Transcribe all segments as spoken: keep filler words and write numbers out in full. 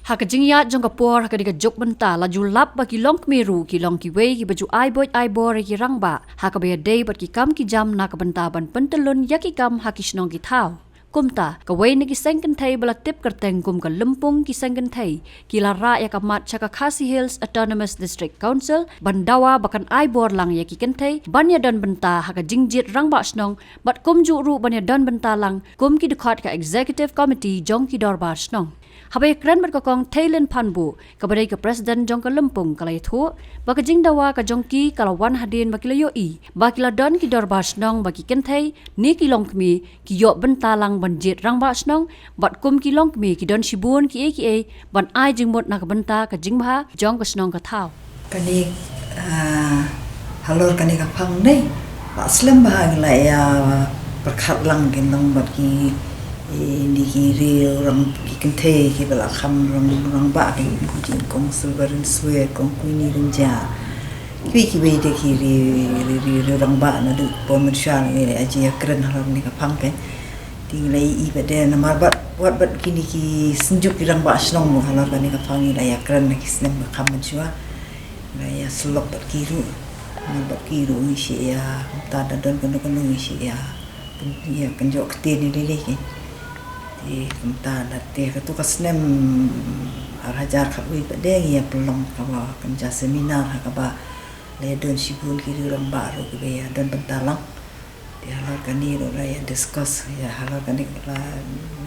Ha ka jingïaid jong ka por ha kane ka juk bynta la ju lap ba ki longkmie ruh ki long kiwei kiba ju ai buit ai bor ïa ki rangbah ha kaba ïadei bad ki kam ki jam na ka bynta ban pyntyllun ïa ki kam ha ki shnong ki thaw. Kumta, kawei na ki seng kynthei ba la tip kyrteng kum ka Lympung ki seng kynthei, ki la rah ïa ka mat sha ka Khasi Hills Autonomous District Council ban dawa ba kan ai bor lang ïa ki kynthei ban ïadon bynta ha ka jingjied rangbah shnong bad kumjuh ruh ban ïadon bynta lang kum ki dkhot ka Executive Committee jong ki dorbar shnong. Haba ïakren bad ka Kong Theilin Phanbuh, kaba dei ka President jong ka Lympung, ka la ïathuh ba ka jingdawa ka jong ki ka la wan hadien ba ki la ïohi ba ki la don ki dorbar shnong ba ki kynthei ne ki longkmie ki ïoh bynta lang ban jied rangbah shnong bad kum ki longkmie ki don shibun kiei kiei ban ai jingmut na ka bynta ka jingbha jong ka shnong ka thaw. Kane, ah, halor kane ka phang ne, la slem bha ngi la ïa pyrkhat lang kin long bad ki, eh, ni ki riew rang, ki kynthei kiba la kham rang, rangbah, ki, ki Kong Silver Rynsued, Kong Queenie Rynjah. Kiwei kiwei de ki riew, riew, riew, riew rangbah naduh por mynshuwa ngi la ïa kren halor kane ka phang kan. Te ngi la ïohi pat de namar bad, wat bad kine ki synjuk ki rangbah shnong mo halor kane ka phang ngi la ïa kren ha ki snem ba kham mynshuwa. Ngi la ïa sylloh bad ki ruh. Namar bad ki ruh ngi shu ïa, kumta da don kano kano ngi shu ïa, ïa kynjoh ktien ïa lei lei kan. Te kumta da te katu ka snem ar hajar khatwei pat de ngi ïa pynlong kaba kynja seminar ha kaba la ïa don shibun ki riew rangbah ruh kiba ïa don bynta lang. Te halor kane ruh la ïa discuss, ïa halor kane la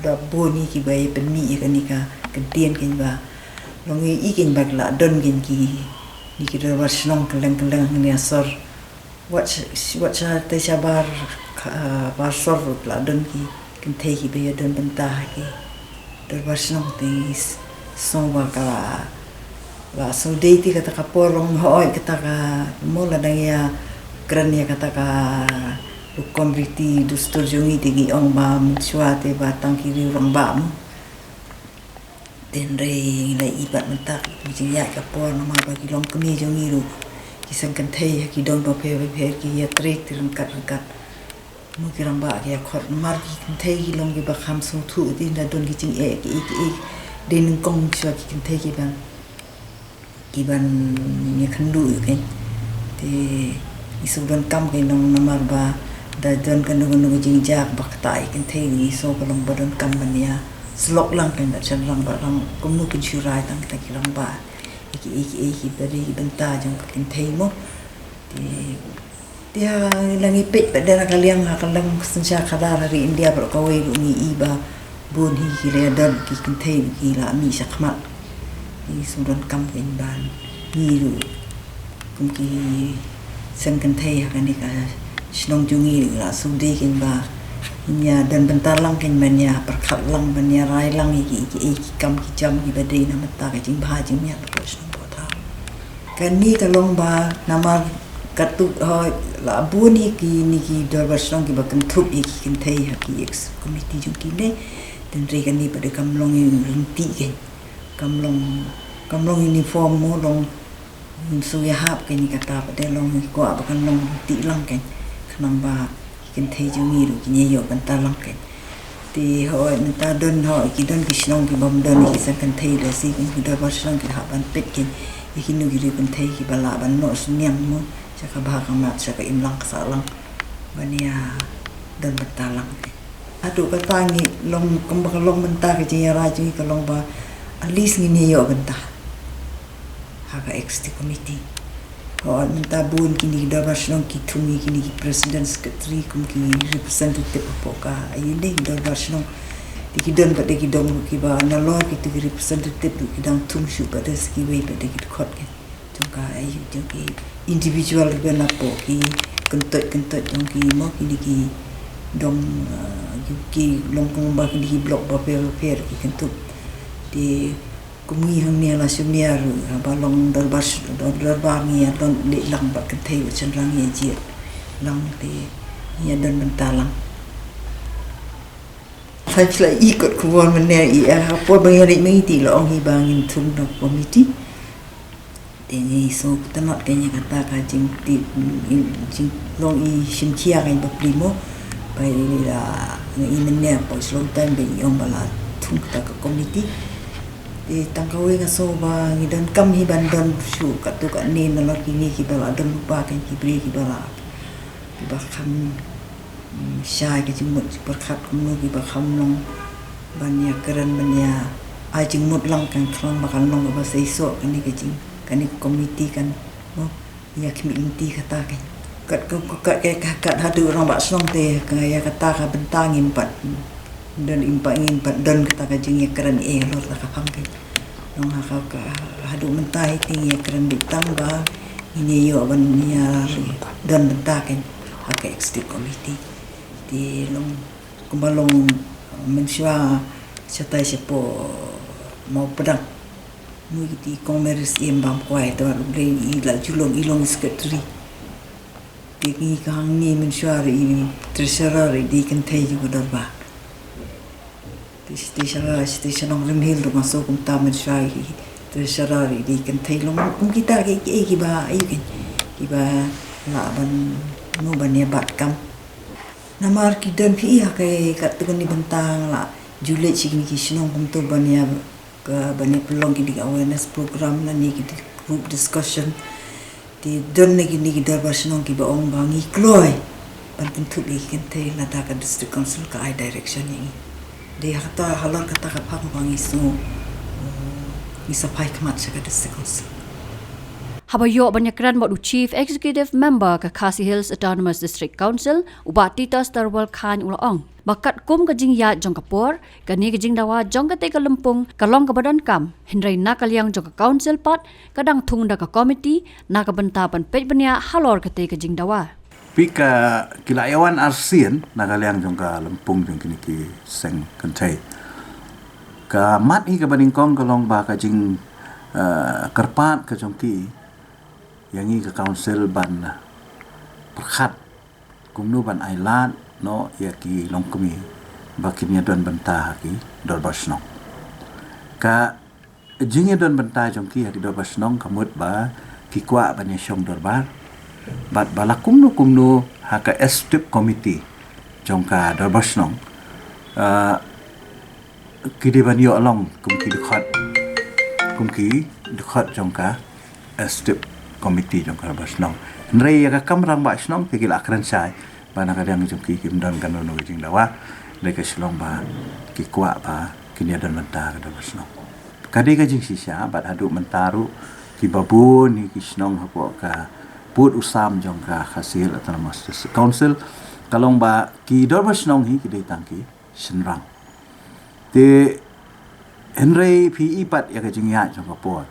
da bun ïa kiba ïa pynmih ïa kane ka kyntien kan ba long ïa i kan ba la don kan kine ki dorbar shnong kylleng kylleng hangne ha sor. Wat sh-, wat sha te shabar, ah, bar sor ruh la don ki kynthei kiba ïa don bynta ha ki dorbar shnong. Te ngi sngew ba ka la sngewdei te kata ka por long hooid kata ka mo la dang ïa kren ïa kata ka rukom riti dustur jong ngi te ngi ong ba mynshuwa te ba tang ki riew rangbah mo. Te hynrei ngi la ïohi pat mynta ka jingïaid ka por namar ba ki longkmie jong ngi ruh ki seng kynthei ha ki dong bapher bapher ki ïa trei te ryngkat ryngkat. Mo ki rangbah ki ïa khot namar ki kynthei ki long kiba kham sngewthuh te da don ki jingeh kiei kiei. Dei nyngkong shuwa ki kynthei kiban, kiban ïa kynduh ïa kan. Te ngi sngewdonkam kan long namar ba da don kano kano ka jingjia ba ktah ïa ki kynthei ngi sngew ka long ba donkam ban ïa sylloh lang kan da shynrang ba lang kumno kin shu rai tang kita ki rangbah. Ïa kiei kiei kiba dei ki bynta jong ka kynthei mo. Te Te ha la ngi peit pat de na ka liang ha ka long ka synshar khadar ha ri India baroh kawei ruh ngi i ba bun hi ki la ïa don ki kynthei ki la mih shakhmat. Ngi sngewdonkam kan ba ngi ruh kum ki seng kynthei ha kane ka shnong jong ngi ruh la sngewdei kan ba ngin ïa don bynta lang kan ban ïa pyrkhat lang ban ïa rai lang ïa ki, ki, ki kam ki jam kiba dei na bynta ka jingbha jingmiat ka shnong ka thaw. Kane ka long ba namar katto, ha, la bun hi kine ki dorbar shnong kiba kynthup ïa ki kynthei ha ki ex committee jong kine. Hynrei kane pat de kam long ïa u ryntih kan. Kam long, kam long uniform mo long ym shu ïahap kan ïa kata pat de long ïa kwah ba kan long ryntih lang kan. Khnang ba ki kynthei jong ngi ruh kin ïa ïoh bynta lang kan. Te hooid mynta don hooid ki don ki shnong ki bym don ki seng kynthei, la shi ki dorbar shnong ki hap ban peit kan ïa kino ki riew kynthei kiba lah ban noh synñiang mo sha ka bha ka mad sha ka imlang ka sahlang ban ïa don bynta lang kan. Haduh kata ngi long kumba ka long mynta ka jingïarai jong ngi ka long ba at least ngin ïa ïoh bynta ha ka executive committee. Hooid mynta bun kine ki dorbar shnong ki thung ïa kine ki president secretary kum ki representative hapoh ka, ïa kine ki dorbar shnong. Te ki don pat de ki dong ruh kiba nalor kito ki representative ruh ki dang thung shuh pat de sa kiwei pat de ki dkhot ki jong ka, ïa jong ki individual kiba napoh ki kyntoit kyntoit jong ki mo kine ki dong, ah, ki, ki long kumba kine ki block bapher bapher ki kynthup. Te kum ngi hangne la shim ïa ruh, haba long dorbar, dor-, dorbar ngi ïa don leh lang bad kynthei bad shynrang ïa jied lang te ngi ïa don bynta lang. Sa phi la i kot khubor mynne i, eh, ha por ba ngi rit mynne te la ong hi ba ngin thung da committee. Te ngi sngewtynnat ka ïa kata ka jingtip, jing, long i shim khia ka ïa bapli mo. Ba i la ngi i mynne por shlong time ba i ong ba la thung kata ka committee. Te tang kawei nga sngew ba ngi donkam hi ban don shuh katto katne na lor kine kiba la don lypa, kine ki briew kiba la, kiba kham, mm, shai ka jingmut jingpyrkhat, kumno kiba kham long ban ïakren, ban ïa ai jingmut lang, kan khlong ba kan long kaba seisoh kane ka jing, kane ka komiti kan, no, ïa khmih lynti kata ka. Kat ka, ka, ka, ka, kat haduh rangbah shnong te, ka ïa kata ka bynta ngim pat don, im pat, ngim pat don kata ka jingïakren eh halor kata ka phang ka. Long ha ka, ka haduh mynta hi te ngi ïakren beit tang ba ngin ïoh ban ïa don bynta ka ha ka executive committee. Te long kumba long mynshuwa shatai shapoh Mawpdang. Mui kiti Kong Mary Syiem Bamkwai, te wat u Blei i la ju long, i long i secretary. Te ngi ka hangne mynshuwa ruh i treasurer, i dei kynthei jong ka dorbar. Te shatei sha, shatei sha Nongrimhill ruh nga sngew kumta, mynshuwa i treasurer i dei kynthei. Long kum kita ki, ki, kiba, aïu ki, kiba lah ban, no, ban ïa bat kam. Namar ki don phi ha ka, katto katne bynta, nga la ju leit sha kine ki shnong kumto ban ïa, ka ban ïa pynlong kine ki awareness program lane ki group discussion. Te don na kine ki dorbar shnong kiba ong ba ngi kloi ban kynthup ïa ki kynthei, lada ka district council ka ai direction ïa ngi. Dei ha kata, halor kata ka phang ba ngi sngew, mm, ngi sa phai khmat sha ka district council. Haba ïoh ban ïakren bad u Chief Executive Member ka Khasi Hills Autonomous District Council, u Bah Titus Terwal Chyne, u la ong ba katkum ka jingïaid jong ka por, kane ka jingdawa jong katei ka lympung ka long kaba donkam, hynrei na ka liang jong ka council pat ka dang thung da ka komiti na ka bynta ban peit bniah halor katei ka jingdawa. Phi, ka ki la ïa wan arsien na ka liang jong ka lympung jong kine ki seng kynthei. Ka mat hi kaba nyngkong ka long ba ka jing, eh, kyrpad ka jong ki ïa ngi ka council ban pyrkhat kumno ban ai lad noh ïa ki longkmie ba kin ïa don bynta ha ki dorbar shnong. Ka jingïadon bynta jong ki ha ki dorbar shnong ka mut ba ki kwah ban ïa shong dorbar, bad ba la kumno kumno ha ka executive committee jong ka dorbar shnong, ah, ki dei ban ïoh long kum ki dkhot, kum ki dkhot jong ka executive committee jong ka dorbar shnong. Hynrei ïa ka kam rangbah shnong ki, ki la kren shai ba na ka liang jong ki kim don kano kano ka jingdawa, hynrei ka shu long ba ki kwah ba kin ïa don bynta ha ka dorbar shnong. Ka dei ka jingshisha, bad haduh mynta ruh kiba bun hi ki shnong hapoh ka pud u sam jong ka Khasi Hills Autonomous District Council ka long ba ki dorbar shnong hi ki dei tang ki shynrang. Te hynrei phi i pat ïa ka jingïaid jong ka por,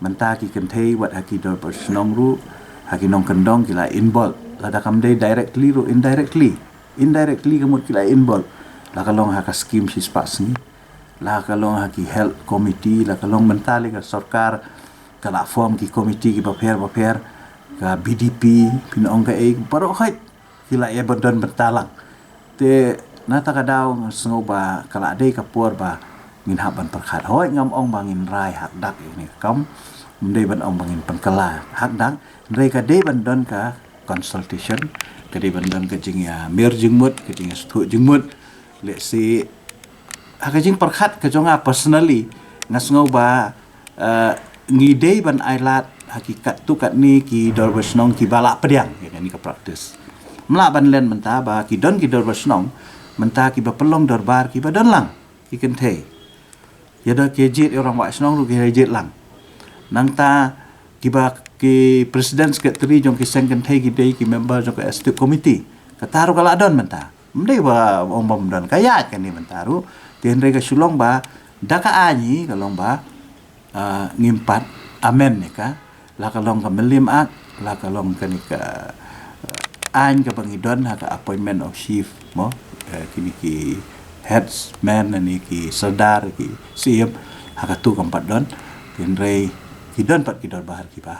mynta ki kynthei wat ha ki dorbar shnong ruh, ha ki nongkyndong ki la involve, lada kam dei directly ruh indirectly. Indirectly ka mut ki la involve, la ka long ha ka scheme shispah sngi, la ka long ha ki health committee, la ka long mynta lei ka sorkar ka la form ki committee kiba pher ba pher, ka B D P, phin ong kaei, baroh hoi ki la ïa don bynta lang. Te na kata ka daw nga sngew ba ka la dei ka por ba ngin hap ban pyrkhat. Hooid, ngam ong ba ngin rai hakdak ïa kane ka kam, ym dei ban ong ba ngin pynkylla hakdak, hynrei ka dei ban don ka consultation, ka dei ban don ka jingïamir jingmut, ka jingïasngewthuh jingmut. Let's say, ha ka jingpyrkhat ka jong nga personally, nga sngew ba, eh, ngi dei ban ai lad ha ki katto katne ki dorbar shnong kiba la pdiang ïa kane ka practice. Ym lah ban len mynta ba ki don ki dorbar shnong mynta kiba pynlong dorbar kiba don lang ki kynthei. Ïa da ki jied ïa u rangbah shnong ruh ki jied lang. Nangta kiba ki president secretary jong ki seng kynthei ki dei ki member jong ka executive committee. Kata ruh ka la don mynta. Ym dei ba ong bym don, ka ïaid kane mynta ruh. Te hynrei ka shu long ba da ka aiñ hi ka long ba, ah, ngim pat amend ïa ka, la ka long ka Mylliem Act, la ka long kane ka, ah, aiñ kaba ngi don ha ka appointment of chief, mo, eh, kine ki headsmen ne ki sordar, ki syiem, ha katu kam pat don. Te hynrei ki don pat ki dorbar kiba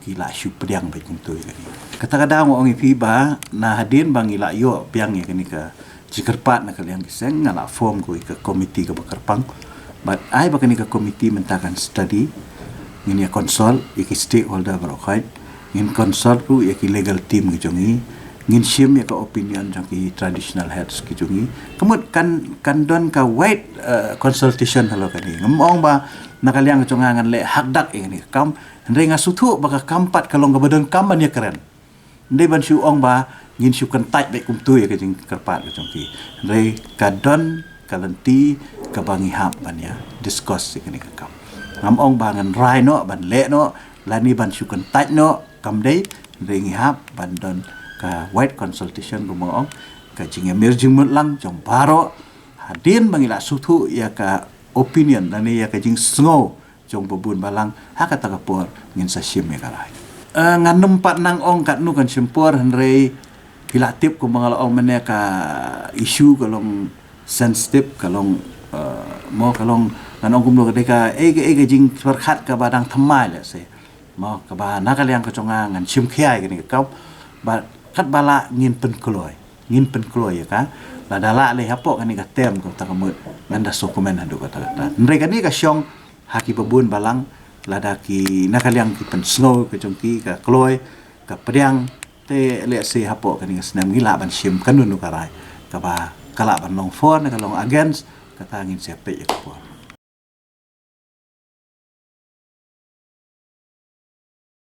ki la shu pdiang beit kumto ïa kane. Kata ka daw nga ong ïa phi ba na hadien ba ngi la ïoh pdiang ïa kane ka jingkyrpad na ka liang ki seng, nga la form ko ïa ka committee kaba kyrpang. Bad ai ba kane ka committee mynta kan study, ngin ïa consult ïa ki stakeholder baroh khoit, ngin consult ruh ïa ki legal team ki jong ngi, Ngin shim ïa ka opinion jong ki traditional heads ki jong ngi. Ka mut kan, kan don ka wide, eh, consultation halor kane. Ngam ong ba na ka liang ka jong nga ngan leh hakdak ïa kane ka kam. Hynrei nga sngewthuh ba ka kam pat ka long kaba donkam ban ïakren. Hynrei ban shu ong ba ngin shu kyntait beit kumtu ïa ka jingkyrpad ka jong ki. Hynrei ka don ka lynti kaba ngi hap ban ïa discuss ïa kane ka kam. Ngam ong ba ngan rai noh, ban leh noh, lane ban shu kyntait noh, kam dei, hynrei ngi hap ban don ka wide consultation kumba nga ong, ka jingïamir jingmut lang jong baroh, hadien ba ngi la sngewthuh ïa ka opinion lane ïa ka jingsngew jong babun balang, ha kata ka por ngin sa shim ïa ka rai. Eh, ngan ym pat nang ong katno kan shim por, hynrei phi la tip kumba nga la ong mynne, ka issue ka long sensitive, ka long, eh, mo, ka long, ngan ong kumno, ka dei ka, eh, ka, eh, ka jingpyrkhat kaba dang thymmai, let's say. Mo, kaba na ka liang ka jong nga ngan shim khia ïa kane ka kam, ba katba lah ngin pynkloi. Ngin pynkloi ïa ka. Lada lah leh hapoh kane ka term, kata ka mut ngan da sngewkmen haduh katta katta. Hynrei kane ka shong ha ki babun balang, lada ki na ka liang ki pynsngew ka jong ki, ka kloi, ka pdiang, te let's say hapoh kane ka snem ngi lah ban shim kano kano ka rai kaba ka lah ban long for ne ka long against, kata ngin sa peit ïa ka por.